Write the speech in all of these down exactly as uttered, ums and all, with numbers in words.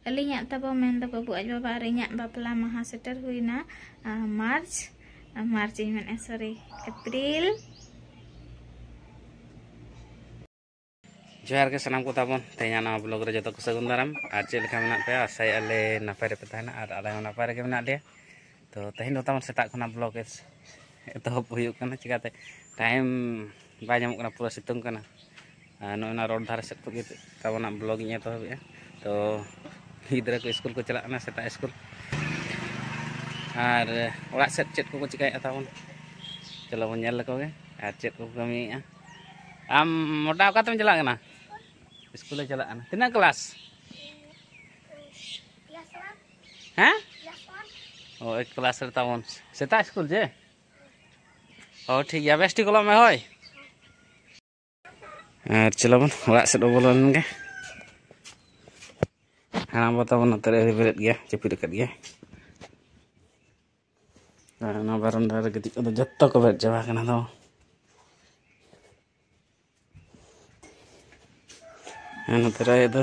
ᱟᱹᱞᱤᱧᱟᱜ ᱛᱟᱵᱚ ᱢᱮᱱᱫᱚ ᱵᱟᱹᱵᱩ ᱟᱡ ᱵᱟᱵᱟ ᱟᱨ ᱤᱧᱟᱹᱜ ᱵᱟᱯᱞᱟ ᱢᱟᱦᱟ ᱥᱮᱴᱮᱨ ᱦᱩᱭᱱᱟ, ᱟᱨ ᱢᱟᱨᱪ, ᱟᱨ ᱢᱟᱨᱪ ᱤᱧ ᱢᱮᱱᱮᱫᱼᱟ, ᱥᱚᱨᱤ, ᱮᱯᱨᱤᱞ᱾ ᱡᱚᱦᱟᱨ ᱜᱮ ᱥᱟᱱᱟᱢ ᱠᱚ ᱛᱟᱵᱚᱱ᱾ ᱛᱮᱦᱮᱧᱟᱜ ᱱᱟᱣᱟ ᱵᱞᱚᱜ ᱨᱮ ᱡᱚᱛᱚ ᱠᱚ ᱥᱟᱹᱜᱩᱱ ᱫᱟᱨᱟᱢ᱾ ᱟᱨ ᱪᱮᱫ ᱞᱮᱠᱟ ᱢᱮᱱᱟᱜ ᱯᱮᱭᱟ? ᱟᱥᱟᱭᱮᱫᱼᱟ ᱞᱮ ᱱᱟᱯᱟᱭ ᱨᱮᱯᱮ ᱛᱟᱦᱮᱱᱟ, ᱟᱨ ᱟᱞᱮ ᱦᱚᱸ ᱱᱟᱯᱟᱭ ᱨᱮᱜᱮ ᱢᱮᱱᱟᱜ ᱞᱮᱭᱟ᱾ ᱛᱚ ᱛᱮᱦᱮᱧ ᱫᱚ ᱛᱟᱵᱚᱱ ᱥᱮᱛᱟᱜ ᱠᱷᱚᱱᱟᱜ ᱵᱞᱚᱜ ᱮᱛᱚᱦᱚᱵ ᱦᱩᱭᱩᱜ ᱠᱟᱱᱟ, ᱪᱤᱠᱟᱹᱛᱮ ᱴᱟᱭᱤᱢ ᱵᱟᱭ ᱧᱟᱢᱚᱜ ᱠᱟᱱᱟ, ᱯᱩᱨᱟᱹ ᱥᱤᱛᱩᱝ ᱠᱟᱱᱟ᱾ ᱟᱨ ᱱᱚᱜᱼᱚᱭ ᱱᱚᱣᱟ ᱨᱳᱰ ᱫᱷᱟᱨᱮ ᱥᱮᱫ ᱠᱷᱚᱱ ᱜᱮ ᱛᱟᱵᱚᱱᱟᱜ ᱵᱞᱚᱜ ᱤᱧ ᱮᱛᱚᱦᱚᱵᱮᱜᱼᱟ᱾ ᱛᱚ ᱜᱤᱫᱽᱨᱟᱹ ᱠᱚ ᱥᱠᱩᱞ ᱠᱚ ᱪᱟᱞᱟᱜ ᱠᱟᱱᱟ, ᱥᱮᱛᱟᱜ ᱥᱠᱩᱞ᱾ ᱟᱨ ᱚᱲᱟᱜ ᱥᱮᱫ ᱪᱮᱫ ᱠᱚᱠᱚ ᱪᱤᱠᱟᱹᱭᱮᱫᱼᱟ ᱛᱟᱵᱚᱱ, ᱪᱚᱞᱚ ᱵᱚᱱ ᱧᱮᱞ ᱞᱮᱠᱚ ᱜᱮ ᱟᱨ ᱪᱮᱫ ᱠᱚᱠᱚ ᱠᱟᱹᱢᱤᱭᱮᱫᱼᱟ᱾ ᱟᱢ ᱢᱚᱴᱟ ᱚᱠᱟᱛᱮᱢ ᱪᱟᱞᱟᱜ ᱠᱟᱱᱟ? ᱥᱠᱩᱞᱮ ᱪᱟᱞᱟᱜ ᱠᱟᱱᱟ᱾ ᱛᱤᱱᱟᱹᱜ ᱠᱞᱟᱥ? ᱦᱮᱸ? ᱚ, ᱮᱠ ᱠᱞᱟᱥ ᱨᱮ ᱛᱟᱵᱚᱱ᱾ ᱥᱮᱛᱟᱜ ᱥᱠᱩᱞ ᱡᱮ? ᱚ, ᱴᱷᱤᱠ ᱜᱮᱭᱟ, ᱵᱮᱥ ᱴᱷᱤᱠ ᱚᱞᱚᱜ ᱢᱮ ᱦᱳᱭ᱾ ᱟᱨ ᱪᱚᱞᱚ ᱵᱚᱱ ᱚᱲᱟᱜ ᱥᱮᱫ ᱵᱚᱱ ᱵᱚᱞᱚ ᱞᱮᱱ ᱜᱮ᱾ ᱦᱟᱲᱟᱢ ᱵᱟ ᱛᱟᱵᱚᱱ ᱱᱚᱛᱮ ᱨᱮ ᱟᱹᱣᱨᱤ ᱵᱮᱨᱮᱫ ᱜᱮᱭᱟ, ᱡᱟᱹᱯᱤᱫ ᱟᱠᱟᱫ ᱜᱮᱭᱟ᱾ ᱟᱨ ᱚᱱᱟ ᱵᱟᱨᱟᱱᱰᱟ ᱨᱮ ᱜᱤᱛᱤᱡ ᱠᱚᱫᱚ ᱡᱚᱛᱚ ᱠᱚ ᱵᱮᱨᱮᱫ ᱪᱟᱵᱟ ᱠᱟᱱᱟ ᱫᱚ᱾ ᱟᱨ ᱱᱚᱛᱮ ᱨᱮ ᱟᱭᱳ ᱫᱚ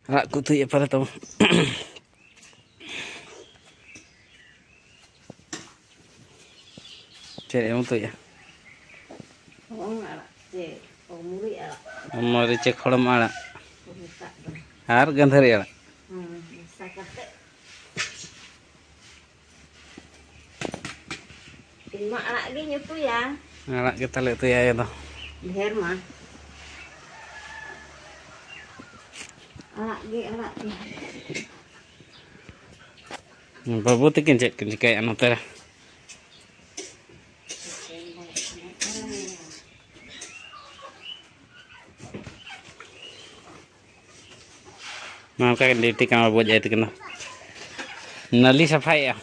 ᱟᱲᱟᱜ ᱠᱚ ᱩᱛᱩᱭᱮᱫ ᱯᱟᱨᱮ ᱛᱟᱵᱚᱱ᱾ ᱪᱮᱫ ᱮᱢ ᱩᱛᱩᱭᱮᱫᱼᱟ? ᱦᱚᱞᱚᱝ ᱟᱲᱟᱜ ᱪᱮ, ᱚ, ᱢᱩᱨᱤ ᱟᱲᱟᱜ ᱢᱟᱹᱨᱤᱪ ᱠᱷᱚᱲᱚᱢ ᱟᱲᱟᱜ ᱠᱚ ᱢᱮᱛᱟᱜ ᱫᱚ᱾ ᱟᱨ ᱜᱟᱹᱫᱷᱟᱹᱨᱤ ᱟᱲᱟᱜ᱾ ᱦᱩᱸ, ᱢᱮᱥᱟ ᱠᱟᱛᱮ᱾ ᱤᱧ ᱢᱟ ᱟᱲᱟᱜ ᱜᱤᱧ ᱩᱛᱩᱭᱟ᱾ ᱟᱲᱟᱜ ᱜᱮ ᱛᱟᱞᱮ ᱩᱛᱩᱭᱟ ᱟᱭᱳ ᱫᱚ᱾ ᱰᱷᱮᱨ ᱢᱟ᱾ ᱟᱲᱟᱜ ᱜᱮ, ᱟᱲᱟᱜ ᱜᱮ᱾ ᱵᱟᱹᱵᱩ ᱛᱟᱹᱠᱤᱱ ᱪᱮᱫ ᱠᱤᱱ ᱪᱤᱠᱟᱹᱭᱮᱫᱼᱟ ᱱᱚᱛᱮ ᱨᱮ? ᱱᱚᱝᱠᱟ ᱜᱮ ᱰᱤᱭᱩᱴᱤ ᱠᱟᱱᱟ ᱵᱟᱹᱵᱩ ᱟᱡ ᱟᱭᱳ ᱛᱟᱹᱠᱤᱱ ᱫᱚ᱾ ᱱᱟᱹᱞᱤ ᱥᱟᱯᱷᱟᱭᱮᱫᱼᱟ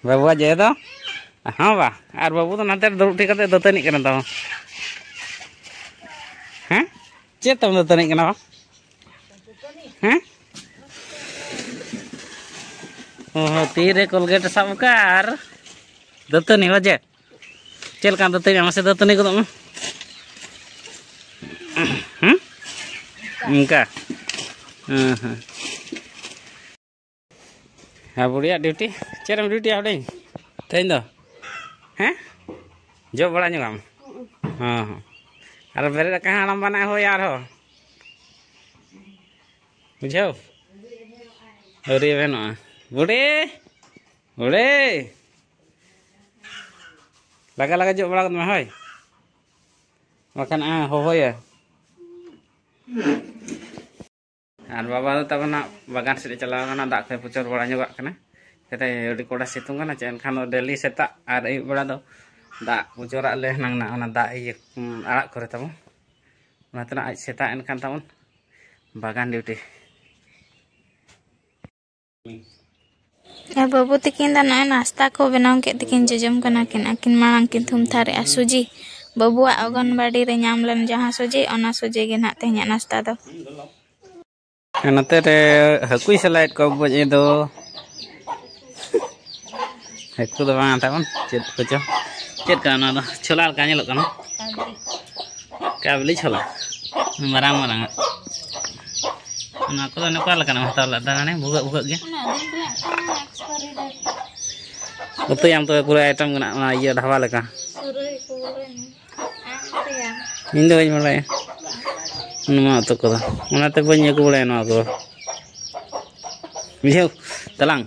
ᱵᱟᱹᱵᱩ ᱟᱡ ᱟᱭᱳ ᱫᱚ᱾ ᱦᱚᱸ ᱵᱟ, ᱟᱨ ᱵᱟᱹᱵᱩ ᱫᱚ ᱱᱟᱛᱮ ᱨᱮ ᱫᱩᱲᱩᱵ ᱴᱷᱤᱠ ᱠᱟᱛᱮ ᱫᱟᱹᱛᱟᱹᱱᱤᱜ ᱠᱟᱱᱟ ᱛᱟᱢᱟ᱾ ᱦᱮᱸ? ᱪᱮᱫ ᱛᱮᱢ ᱫᱟᱹᱛᱟᱹᱱᱤᱜ ᱠᱟᱱᱟ ᱵᱟ? ᱦᱮᱸ? ᱚ ᱦᱚᱸ, ᱛᱤᱨᱮ ᱠᱚᱞᱜᱮᱴ ᱥᱟᱵ ᱟᱠᱟᱫ ᱟᱨ ᱫᱟᱹᱛᱟᱹᱱᱤ ᱵᱟᱡᱮ᱾ ᱪᱮᱫ ᱞᱮᱠᱟ ᱫᱟᱹᱛᱟᱹᱱᱤ? ᱢᱟᱥᱮ ᱫᱟᱹᱛᱟᱹᱱᱤ ᱜᱚᱫᱚᱜ ᱢᱮ᱾ ᱦᱮᱸ? ᱚᱱᱠᱟ᱾ ᱦᱮᱸ, ᱦᱮᱸ᱾ ᱟᱨ ᱵᱩᱲᱤᱭᱟᱜ ᱰᱤᱭᱩᱴᱤ? ᱪᱮᱫ ᱮᱢ ᱰᱤᱭᱩᱴᱤᱭᱟ ᱦᱩᱰᱤᱧ ᱛᱮᱦᱮᱧ ᱫᱚ? ᱦᱮᱸ? ᱡᱚᱜ ᱵᱟᱲᱟ ᱧᱚᱜᱟᱢ? ᱦᱚᱸ, ᱦᱚᱸ᱾ ᱟᱨ ᱵᱮᱨᱮᱫ ᱟᱠᱟᱱ ᱦᱟᱲᱟᱢ ᱵᱟᱱᱟ ᱦᱳᱭ ᱟᱨᱦᱚᱸ᱾ ᱵᱩᱡᱷᱟᱹᱣ? ᱟᱹᱣᱨᱤ ᱮᱵᱷᱮᱱᱚᱜᱼᱟ᱾ ᱵᱩᱰᱤ! ᱵᱩᱰᱤ! ᱞᱟᱜᱟ ᱞᱟᱜᱟ ᱡᱚᱜ ᱵᱟᱲᱟ ᱜᱚᱫ ᱢᱮ ᱦᱳᱭ᱾ ᱵᱟᱠᱷᱟᱱ ᱟ, ᱦᱚᱦᱚᱭᱟ᱾ ᱟᱨ ᱵᱟᱵᱟ ᱫᱚ ᱛᱟᱵᱚᱱ ᱦᱟᱸᱜ ᱵᱟᱜᱟᱱ ᱥᱮᱫ ᱮ ᱪᱟᱞᱟᱣ ᱠᱟᱱᱟ, ᱫᱟᱜ ᱠᱚᱭ ᱯᱩᱪᱚᱨ ᱵᱟᱲᱟ ᱧᱚᱜᱟᱜ ᱠᱟᱱᱟ᱾ ᱪᱮᱫᱟᱜ ᱟᱹᱰᱤ ᱠᱚᱲᱟ ᱥᱤᱛᱩᱝ ᱠᱟᱱᱟ ᱪᱮ, ᱮᱱᱠᱷᱟᱱ ᱫᱚ ᱰᱮᱞᱤ ᱥᱮᱛᱟᱜ ᱟᱨ ᱟᱹᱭᱩᱵ ᱵᱮᱲᱟ ᱫᱚ ᱫᱟᱜ ᱯᱩᱪᱚᱨᱟᱜ ᱞᱮ ᱦᱮᱱᱟᱝ ᱱᱟ, ᱚᱱᱟ ᱫᱟᱜ ᱤᱭᱟᱹ, ᱩᱸ, ᱟᱲᱟᱜ ᱠᱚᱨᱮ ᱛᱟᱵᱚᱱ᱾ ᱚᱱᱟ ᱛᱮᱱᱟᱜ ᱟᱡ ᱥᱮᱛᱟᱜ ᱮᱱᱠᱷᱟᱱ ᱛᱟᱵᱚᱱ ᱵᱟᱜᱟᱱ ᱰᱤᱭᱩᱴᱤ᱾ ᱟᱨ ᱵᱟᱹᱵᱩ ᱛᱟᱹᱠᱤᱱ ᱫᱚ ᱱᱚᱜᱼᱚᱭ ᱱᱟᱥᱛᱟ ᱠᱚ ᱵᱮᱱᱟᱣ ᱠᱮᱫ ᱛᱮᱠᱤᱱ ᱡᱚᱡᱚᱢ ᱠᱟᱱᱟ ᱠᱤᱱ᱾ ᱟᱹᱠᱤᱱ ᱢᱟᱲᱟᱝ ᱠᱤᱱ ᱛᱷᱩᱢ ᱛᱷᱟᱨᱮᱜᱼᱟ ᱥᱩᱡᱤ᱾ ᱵᱟᱹᱵᱩᱣᱟᱜ ᱚᱜᱚᱱᱵᱟᱲᱤ ᱨᱮ ᱧᱟᱢ ᱞᱮᱱ ᱡᱟᱦᱟᱸ ᱥᱩᱡᱤ, ᱚᱱᱟ ᱥᱩᱡᱤ ᱜᱮ ᱱᱟᱦᱟᱜ ᱛᱮᱦᱮᱧᱟᱜ ᱱᱟᱥᱛᱟ ᱫᱚ᱾ ᱱᱚᱛᱮ ᱨᱮ ᱦᱟᱹᱠᱩᱭ ᱥᱟᱞᱟᱭᱮᱫ ᱠᱚᱣᱟ ᱵᱚᱡ ᱮ ᱫᱚ᱾ ᱦᱟᱹᱠᱩ ᱫᱚ ᱵᱟᱝ ᱛᱟᱵᱚᱱ, ᱪᱮᱫ ᱠᱚᱪᱚ᱾ ᱪᱮᱫ ᱠᱟᱱᱟ ᱱᱚᱣᱟ ᱫᱚ? ᱪᱷᱳᱞᱟ ᱞᱮᱠᱟ ᱧᱮᱞᱚᱜ ᱠᱟᱱᱟ᱾ ᱠᱟᱵᱞᱤ ᱪᱷᱳᱞᱟ᱾ ᱢᱟᱨᱟᱝ ᱢᱟᱨᱟᱝ ᱟᱜ᱾ ᱚᱱᱟ ᱠᱚᱫᱚ ᱚᱱᱮ ᱚᱠᱟ ᱞᱮᱠᱟᱱᱟᱜ ᱮᱢ ᱦᱟᱛᱟᱣ ᱞᱮᱫᱟ? ᱦᱟᱱᱮ ᱵᱷᱩᱜᱟᱹᱜ ᱵᱷᱩᱜᱟᱹᱜ ᱜᱮ᱾ ᱚᱱᱟ ᱫᱤᱱ ᱨᱮᱭᱟᱜ ᱠᱟᱱᱟ, ᱮᱠᱥᱯᱟᱭᱨᱤ ᱰᱮᱴ᱾ ᱩᱛᱩᱭᱟᱢ ᱛᱚᱵᱮ ᱯᱩᱨᱟᱹ ᱟᱭᱴᱮᱢ ᱢᱮᱱᱟᱜᱼᱟ, ᱚᱱᱟ ᱤᱭᱟᱹ ᱰᱷᱟᱵᱟ ᱞᱮᱠᱟ᱾ ᱥᱩᱨᱟᱹᱭ ᱠᱚ ᱵᱚᱞᱚᱭ ᱢᱮ᱾ ᱟᱢ ᱩᱛᱩᱭᱟᱢ? ᱤᱧ ᱫᱚ ᱵᱟᱹᱧ ᱵᱟᱲᱟᱭᱟ ᱱᱚᱣᱟ ᱩᱛᱩ ᱠᱚᱫᱚ, ᱚᱱᱟᱛᱮ ᱵᱟᱹᱧ ᱟᱹᱜᱩ ᱵᱟᱲᱟᱭᱟ ᱱᱚᱣᱟ ᱠᱚᱫᱚ᱾ ᱵᱩᱡᱷᱟᱹᱣ ᱛᱟᱞᱟᱝ᱾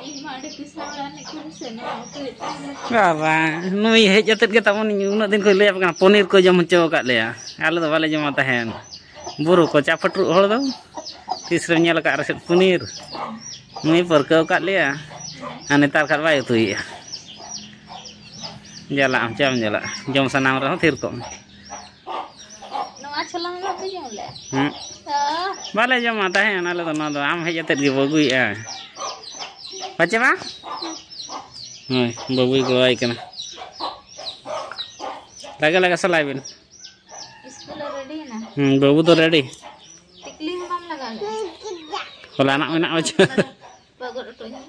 ᱤᱧ ᱢᱟ ᱟᱹᱰᱤ ᱠᱤᱥᱟᱹᱬ ᱚᱲᱟᱜ ᱨᱤᱱᱤᱡ ᱠᱩᱲᱤ ᱥᱮ, ᱱᱚᱣᱟ ᱩᱛᱩ ᱦᱩᱭᱩᱜ ᱛᱟᱢᱟ᱾ ᱵᱟᱵᱟ, ᱱᱩᱭ ᱦᱮᱡ ᱟᱛᱮᱫ ᱜᱮ ᱛᱟᱵᱚᱱ ᱩᱱᱟᱹᱜ ᱫᱤᱱ ᱠᱷᱚᱱ ᱞᱟᱹᱭ ᱟᱯᱮ ᱠᱟᱱᱟ, ᱯᱚᱱᱤᱨ ᱠᱚ ᱡᱚᱢ ᱦᱚᱪᱚ ᱟᱠᱟᱫ ᱞᱮᱭᱟ, ᱟᱞᱮ ᱫᱚ ᱵᱟᱞᱮ ᱡᱚᱢᱟ ᱛᱟᱦᱮᱸᱱ᱾ ᱵᱩᱨᱩ ᱠᱚᱪᱟ ᱯᱟᱹᱴᱨᱩᱜ ᱦᱚᱲ ᱫᱚ ᱛᱤᱥ ᱨᱮᱢ ᱧᱮᱞ ᱟᱠᱟᱫ ᱨᱮᱥᱮᱫ ᱯᱚᱱᱤᱨ? ᱱᱩᱭ ᱯᱟᱹᱨᱠᱟᱹᱣ ᱟᱠᱟᱫ ᱞᱮᱭᱟ, ᱟᱨ ᱱᱮᱛᱟᱨ ᱠᱷᱟᱱ ᱵᱟᱭ ᱩᱛᱩᱭᱮᱫᱼᱟ᱾ ᱡᱟᱞᱟᱜ ᱟᱢ, ᱪᱮᱫ ᱮᱢ ᱡᱟᱞᱟᱜᱼᱟ? ᱡᱚᱢ ᱥᱟᱱᱟᱢ ᱨᱮᱦᱚᱸ ᱛᱷᱤᱨ ᱠᱚᱜ ᱢᱮ᱾ ᱱᱚᱣᱟ ᱪᱷᱳᱞᱟ ᱦᱚᱸ ᱵᱟᱯᱮ ᱡᱚᱢ ᱞᱮᱫᱼᱟ? ᱦᱩᱸ᱾ ᱛᱚ? ᱵᱟᱞᱮ ᱡᱚᱢᱟ ᱛᱟᱦᱮᱸᱱ ᱟᱞᱮ ᱫᱚ ᱱᱚᱣᱟ ᱫᱚ, ᱟᱢ ᱦᱮᱡ ᱟᱛᱮᱫ ᱜᱮ ᱵᱟᱹᱜᱩᱭᱮᱫᱼᱟ᱾ ᱯᱟᱪᱮ ᱵᱟᱝ? ᱦᱳᱭ, ᱵᱟᱹᱵᱩᱭ ᱜᱚᱲᱚᱣᱟᱭ ᱠᱟᱱᱟ᱾ ᱞᱟᱜᱟ ᱞᱟᱜᱟ ᱥᱟᱞᱟᱭ ᱵᱤᱱ᱾ ᱤᱥᱠᱩᱞ ᱨᱮ ᱨᱮᱰᱤᱭᱮᱱᱟ? ᱦᱩᱸ, ᱵᱟᱹᱵᱩ ᱫᱚ ᱨᱮᱰᱤ᱾ ᱴᱤᱠᱞᱤ ᱦᱚᱸ ᱵᱟᱢ ᱞᱟᱜᱟᱣ ᱞᱮᱫᱼᱟ? ᱦᱚᱞᱟᱱᱟᱜ ᱢᱮᱱᱟᱜ ᱵᱟᱪᱷᱟ᱾ ᱯᱟᱜᱚᱨ ᱚᱴᱚᱧ ᱢᱮ᱾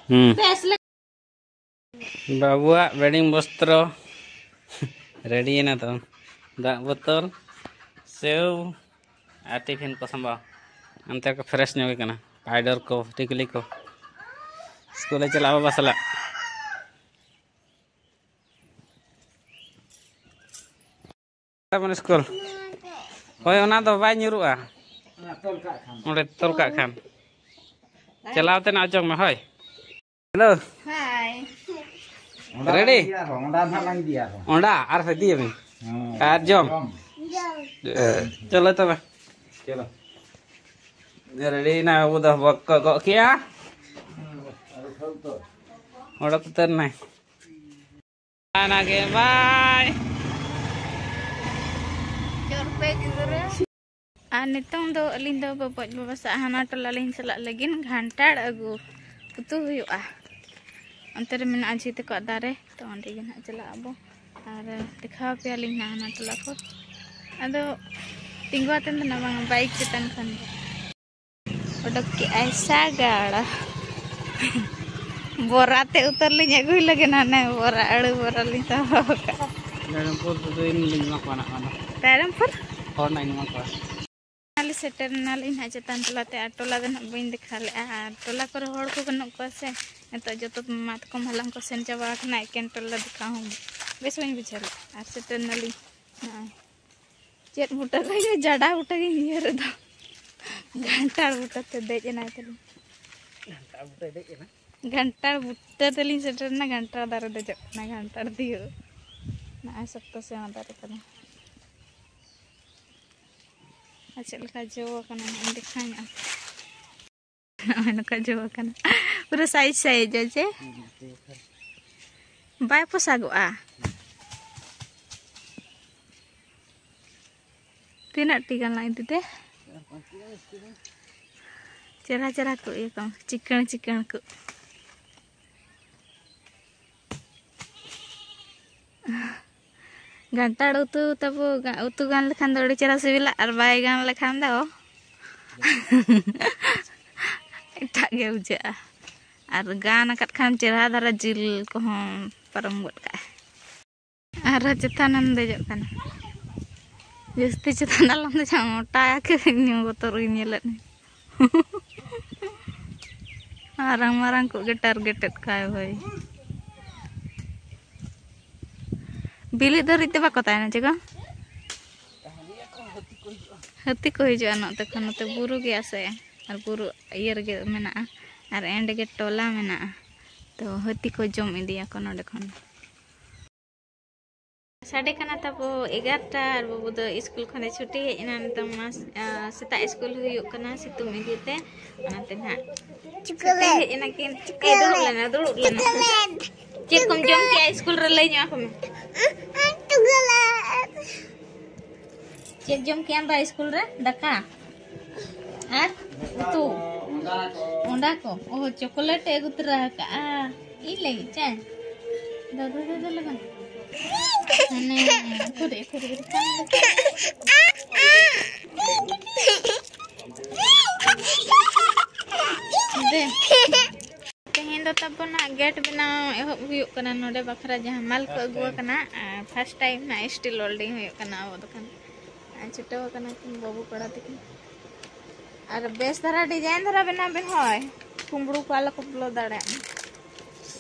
ᱦᱩᱸ᱾ ᱵᱮᱥ ᱞᱮ- ᱵᱟᱹᱵᱩᱣᱟᱜ ᱵᱮᱰᱤᱝ ᱵᱚᱥᱛᱨᱚ ᱨᱮᱰᱤᱭᱮᱱᱟ ᱛᱚ᱾ ᱫᱟᱜ ᱵᱳᱛᱚᱞ, ᱥᱮᱣ ᱟᱨ ᱴᱤᱯᱷᱤᱱ ᱠᱚ ᱥᱟᱢᱵᱟᱣ᱾ ᱚᱱᱛᱮ ᱠᱚ ᱯᱷᱨᱮᱥ ᱧᱚᱜ ᱠᱟᱱᱟ ᱯᱟᱭᱰᱚᱨ ᱠᱚ, ᱴᱤᱠᱞᱤ ᱠᱚ᱾ ᱥᱠᱩᱞᱮ ᱪᱟᱞᱟᱜᱼᱟ ᱵᱟᱵᱟ ᱥᱟᱞᱟᱜ᱾ ᱛᱟᱵᱚᱱ ᱥᱠᱩᱞ᱾ ᱦᱳᱭ, ᱚᱱᱟ ᱫᱚ ᱵᱟᱭ ᱧᱩᱨᱩᱜᱼᱟ᱾ ᱚᱸᱰᱮ ᱛᱚᱞ ᱠᱟᱜ ᱠᱷᱟᱱ᱾ ᱪᱟᱞᱟᱣ ᱛᱮᱱᱟᱜ ᱚᱪᱚᱜ ᱢᱮ, ᱦᱳᱭ᱾ ᱦᱮᱞᱳ᱾ ᱦᱟᱭ᱾ ᱚᱸᱰᱟ ᱨᱮᱰᱤ? ᱞᱟᱝ ᱤᱫᱤᱭᱟ ᱟᱨᱦᱚᱸ, ᱚᱸᱰᱟ ᱱᱟᱦᱟᱜ ᱞᱟᱝ ᱤᱫᱤᱭᱟ ᱟᱨᱦᱚᱸ᱾ ᱚᱸᱰᱟ ᱟᱨᱦᱚᱸ ᱤᱫᱤᱭᱟᱵᱤᱱ᱾ ᱦᱮᱸ᱾ ᱟᱨ ᱡᱚᱢ? ᱡᱚᱢ᱾ ᱪᱚᱞᱚ ᱛᱚᱵᱮ᱾ ᱪᱚᱞᱚ᱾ ᱨᱮᱰᱤᱭᱮᱱᱟ ᱵᱟᱹᱵᱩ ᱫᱚ ᱵᱚᱠ ᱠᱚ ᱜᱚᱜ ᱠᱮᱜᱼᱟ᱾ ᱚᱰᱚᱠ ᱩᱛᱟᱹᱨ ᱱᱟᱭ᱾ ᱚᱱᱟᱜᱮ, ᱵᱟᱭ᱾ ᱪᱚᱨ ᱯᱮ ᱜᱤᱫᱽᱨᱟᱹ᱾ ᱟᱨ ᱱᱤᱛᱚᱝ ᱫᱚ ᱟᱹᱞᱤᱧ ᱫᱚ ᱵᱟᱵᱚᱡ ᱵᱟᱵᱟ ᱥᱟᱶ ᱦᱟᱱᱟ ᱴᱚᱞᱟ ᱞᱤᱧ ᱪᱟᱞᱟᱜ ᱞᱟᱹᱜᱤᱫ, ᱜᱷᱟᱱᱴᱟᱲ ᱟᱹᱜᱩ᱾ ᱩᱛᱩ ᱦᱩᱭᱩᱜᱼᱟ᱾ ᱚᱱᱛᱮ ᱨᱮ ᱢᱮᱱᱟᱜᱼᱟ ᱡᱷᱤ ᱛᱟᱠᱚᱣᱟᱜ ᱫᱟᱨᱮ, ᱛᱚ ᱚᱸᱰᱮ ᱜᱮ ᱱᱟᱦᱟᱜ ᱪᱟᱞᱟᱜ ᱟᱵᱚ᱾ ᱟᱨ ᱫᱮᱠᱷᱟᱣ ᱟᱯᱮᱭᱟᱞᱤᱧ ᱱᱟᱦᱟᱜ ᱦᱟᱱᱟ ᱴᱚᱞᱟ ᱠᱚ᱾ ᱟᱫᱚ ᱛᱤᱸᱜᱩ ᱟᱛᱮᱱ ᱫᱚ ᱱᱟᱜ ᱵᱟᱝ, ᱵᱟᱭᱤᱠ ᱪᱮᱛᱟᱱ ᱠᱷᱚᱱ ᱜᱮ᱾ ᱚᱰᱚᱠ ᱠᱮᱜᱼᱟᱭ ᱥᱟᱜᱟᱲ᱾ ᱵᱚᱨᱟ ᱛᱮ ᱩᱛᱟᱹᱨ ᱞᱤᱧ ᱟᱹᱜᱩᱭ ᱞᱟᱹᱜᱤᱫ, ᱦᱟᱱᱮ ᱵᱚᱨᱟ, ᱟᱹᱲᱩ ᱵᱚᱨᱟ ᱞᱤᱧ ᱥᱟᱵ ᱟᱠᱟᱫᱼᱟ᱾ ᱨᱟᱭᱨᱚᱝᱯᱩᱨ ᱛᱮᱫᱚ ᱤᱧ ᱞᱤᱧ ᱮᱢᱟ ᱠᱚᱣᱟ ᱱᱟᱜ ᱚᱱᱟ᱾ ᱨᱟᱭᱨᱚᱝᱯᱩᱨ? ᱦᱚᱲ ᱱᱟᱜ ᱤᱧ ᱮᱢᱟ ᱠᱚᱣᱟ᱾ ᱟᱞᱮ ᱥᱮᱴᱮᱨ ᱮᱱᱟᱞᱤᱧ ᱦᱟᱸᱜ ᱪᱮᱛᱟᱱ ᱴᱚᱞᱟ ᱛᱮ, ᱟᱨ ᱴᱚᱞᱟ ᱫᱚ ᱱᱟᱜ ᱵᱟᱹᱧ ᱫᱮᱠᱷᱟᱣ ᱞᱮᱫᱼᱟ, ᱟᱨ ᱴᱚᱞᱟ ᱠᱚᱨᱮ ᱦᱚᱲ ᱠᱚ ᱵᱟᱹᱱᱩᱜ ᱠᱚᱣᱟ ᱥᱮ᱾ ᱱᱤᱛᱚᱜ ᱡᱚᱛᱚ ᱢᱟᱛᱠᱚᱢ ᱦᱟᱞᱟᱝ ᱠᱚ ᱥᱮᱱ ᱪᱟᱵᱟ ᱟᱠᱟᱱᱟ, ᱮᱠᱮᱱ ᱴᱚᱞᱟ ᱫᱮᱠᱷᱟᱣ ᱦᱚᱸ ᱵᱮᱥ ᱵᱟᱹᱧ ᱵᱩᱡᱷᱟᱹᱣ ᱞᱮᱫᱼᱟ᱾ ᱟᱨ ᱥᱮᱴᱮᱨ ᱮᱱᱟᱞᱤᱧ ᱱᱚᱜᱼᱚᱭ᱾ ᱪᱮᱫ ᱵᱩᱴᱟᱹ ᱨᱮ? ᱡᱟᱰᱟ ᱵᱩᱴᱟᱹ ᱜᱤᱧ ᱩᱭᱦᱟᱹᱨ ᱮᱫᱟ᱾ ᱜᱷᱟᱱᱴᱟᱲ ᱵᱩᱴᱟᱹ ᱛᱮ ᱫᱮᱡ ᱮᱱᱟᱭ ᱛᱟᱹᱞᱤᱧ᱾ ᱜᱷᱟᱱᱴᱟᱲ ᱵᱩᱴᱟᱹ ᱫᱮᱡ ᱮᱱᱟ᱾ ᱜᱷᱟᱱᱴᱟᱲ ᱵᱩᱴᱟᱹ ᱛᱮᱞᱤᱧ ᱥᱮᱴᱮᱨ ᱮᱱᱟ, ᱜᱷᱟᱱᱴᱟᱲ ᱫᱟᱨᱮ ᱫᱮᱡᱚᱜ ᱠᱟᱱᱟ, ᱜᱷᱟᱱᱴᱟᱲ ᱛᱤᱭᱳᱜ᱾ ᱱᱚᱜᱼᱚᱭ ᱥᱚᱠᱛᱚ ᱥᱮᱬᱟ ᱫᱟᱨᱮ ᱠᱟᱱᱟ᱾ ᱟᱨ ᱪᱮᱫ ᱞᱮᱠᱟ ᱡᱚ ᱟᱠᱟᱱᱟ ᱱᱟᱜ ᱤᱧ ᱫᱮᱠᱷᱟᱣ ᱧᱚᱜ ᱟᱯᱮ᱾ ᱱᱚᱜᱼᱚᱭ ᱱᱚᱝᱠᱟ ᱡᱚ ᱟᱠᱟᱱᱟ᱾ ᱯᱩᱨᱟᱹ ᱥᱟᱭᱤᱡ ᱥᱟᱭᱤᱡ ᱡᱚ ᱪᱮ? ᱵᱟᱭ ᱯᱚᱥᱟᱜᱚᱜᱼᱟ᱾ ᱛᱤᱱᱟᱹᱜ ᱴᱤ ᱜᱟᱱ ᱞᱟᱝ ᱤᱫᱤ ᱛᱮ? ᱪᱮᱨᱦᱟ ᱪᱮᱨᱦᱟ ᱠᱚ ᱤᱭᱟᱹ ᱠᱚ, ᱪᱤᱠᱟᱹᱬ ᱪᱤᱠᱟᱹᱬ ᱠᱚ᱾ ᱜᱷᱟᱱᱴᱟᱲ ᱩᱛᱩ ᱛᱟᱵᱚ, ᱜᱟ-, ᱩᱛᱩ ᱜᱟᱱ ᱞᱮᱠᱷᱟᱱ ᱫᱚ ᱟᱹᱰᱤ ᱪᱮᱦᱨᱟ ᱥᱤᱵᱤᱞᱟ, ᱟᱨ ᱵᱟᱭ ᱜᱟᱱ ᱞᱮᱠᱷᱟᱱ ᱫᱚ ᱮᱴᱟᱜ ᱜᱮ ᱵᱩᱡᱷᱟᱹᱜᱼᱟ᱾ ᱟᱨ ᱜᱟᱱ ᱟᱠᱟᱫ ᱠᱷᱟᱱ ᱪᱮᱦᱨᱟ ᱫᱷᱟᱨᱟ ᱡᱤᱞ ᱠᱚᱦᱚᱸ ᱯᱟᱨᱚᱢ ᱜᱚᱫ ᱠᱟᱜᱼᱟ᱾ ᱟᱨᱦᱚᱸ ᱪᱮᱛᱟᱱᱮᱢ ᱫᱮᱡᱚᱜ ᱠᱟᱱᱟ᱾ ᱡᱟᱹᱥᱛᱤ ᱪᱮᱛᱟᱱ ᱟᱞᱚᱢ ᱫᱮᱡᱚᱜᱼᱟ, ᱢᱚᱴᱟ ᱟᱠᱟᱫᱟᱹᱧ, ᱵᱚᱛᱚᱨ ᱜᱤᱧ ᱧᱮᱞᱮᱫ ᱢᱮ᱾ ᱢᱟᱨᱟᱝ ᱢᱟᱨᱟᱝ ᱠᱚ ᱜᱮ ᱴᱟᱨᱜᱮᱴᱮᱰ ᱠᱟᱭ ᱵᱷᱟᱹᱭ᱾ ᱵᱤᱞᱤ ᱫᱷᱟᱹᱨᱤᱡ ᱛᱮ ᱵᱟᱠᱚ ᱛᱟᱦᱮᱱᱟ ᱪᱮ ᱜᱚ? ᱦᱟᱹᱛᱤ ᱠᱚ ᱦᱤᱡᱩᱜᱼᱟ ᱱᱚᱛᱮ ᱠᱷᱚᱱ, ᱱᱚᱛᱮ ᱵᱩᱨᱩ ᱜᱮᱭᱟ ᱥᱮ, ᱟᱨ ᱵᱩᱨᱩ ᱤᱭᱟᱹ ᱨᱮᱜᱮ ᱢᱮᱱᱟᱜᱼᱟ, ᱟᱨ ᱮᱸᱰᱮ ᱜᱮ ᱴᱚᱞᱟ ᱢᱮᱱᱟᱜᱼᱟ, ᱛᱚ ᱦᱟᱹᱛᱤ ᱠᱚ ᱡᱚᱢ ᱤᱫᱤᱭᱟᱠᱚ ᱱᱚᱰᱮ ᱠᱷᱚᱱ᱾ ᱥᱟᱰᱮ ᱠᱟᱱᱟ ᱛᱟᱵᱚ ᱮᱜᱟᱨᱚᱴᱟ, ᱟᱨ ᱵᱟᱹᱵᱩ ᱫᱚ ᱥᱠᱩᱞ ᱠᱷᱚᱱᱮ ᱪᱷᱩᱴᱤ ᱦᱮᱡ ᱮᱱᱟ᱾ ᱱᱤᱛᱚᱝ ᱢᱟ, ᱟ, ᱥᱮᱛᱟᱜ ᱥᱠᱩᱞ ᱦᱩᱭᱩᱜ ᱠᱟᱱᱟ ᱥᱤᱛᱩᱝ ᱤᱫᱤ ᱛᱮ, ᱚᱱᱟᱛᱮ ᱱᱟᱦᱟᱜ ᱪᱷᱩᱴᱤ ᱦᱮᱡ ᱮᱱᱟ ᱠᱤᱱ᱾ ᱮ, ᱫᱩᱲᱩᱵ ᱞᱮᱱᱟ, ᱫᱩᱲᱩᱵ ᱞᱮᱱᱟ᱾ ᱪᱮᱫ ᱠᱚᱢ ᱡᱚᱢ ᱠᱮᱜᱼᱟ ᱥᱠᱩᱞ ᱨᱮ? ᱞᱟᱹᱭ ᱧᱚᱜ ᱟᱠᱚ ᱢᱮ᱾ ᱪᱮᱫ ᱡᱚᱢ ᱠᱮᱜᱼᱟᱢ ᱵᱟ ᱥᱠᱩᱞ ᱨᱮ? ᱫᱟᱠᱟ ᱟᱨ ᱩᱛᱩ? ᱚᱸᱰᱟ ᱠᱚ᱾ ᱚ, ᱪᱚᱠᱳᱞᱮᱴ ᱮ ᱟᱹᱜᱩ ᱛᱚᱨᱟ ᱟᱠᱟᱜᱼᱟ ᱤᱧ ᱞᱟᱹᱜᱤᱫ ᱪᱮ? ᱫᱟᱫᱟ, ᱫᱟᱫᱟ ᱞᱟᱜᱟᱱ᱾ ᱦᱟᱱᱮ, ᱩᱠᱩᱨ, ᱩᱠᱩᱨ, ᱩᱠᱩᱨ᱾ ᱫᱮ᱾ ᱛᱮᱦᱮᱧ ᱫᱚ ᱛᱟᱵᱚᱱ ᱱᱟᱜ ᱜᱮᱴ ᱵᱮᱱᱟᱣ ᱮᱦᱚᱵ ᱦᱩᱭᱩᱜ ᱠᱟᱱᱟ ᱱᱚᱰᱮ ᱵᱟᱠᱷᱨᱟ, ᱡᱟᱦᱟᱸ ᱢᱟᱞ ᱠᱚ ᱟᱹᱜᱩ ᱟᱠᱟᱱᱟ᱾ ᱟᱨ ᱯᱷᱟᱥᱴ ᱴᱟᱭᱤᱢ ᱱᱟᱜ ᱥᱴᱤᱞ ᱣᱮᱞᱰᱤᱝ ᱦᱩᱭᱩᱜ ᱠᱟᱱᱟ ᱟᱵᱚ ᱫᱚ ᱠᱷᱟᱱ᱾ ᱟᱨ ᱪᱷᱩᱴᱟᱹᱣ ᱟᱠᱟᱱᱟ ᱠᱤᱱ ᱵᱟᱹᱵᱩ ᱠᱚᱲᱟ ᱛᱟᱹᱠᱤᱱ᱾ ᱟᱨ ᱵᱮᱥ ᱫᱷᱟᱨᱟ ᱰᱤᱡᱟᱭᱤᱱ ᱫᱷᱟᱨᱟ ᱵᱮᱱᱟᱣ ᱵᱮᱱ ᱦᱳᱭ, ᱠᱩᱢᱵᱽᱲᱩ ᱠᱚ ᱟᱞᱚ ᱠᱚ ᱵᱚᱞᱚ ᱫᱟᱲᱮᱭᱟᱜ ᱢᱟ᱾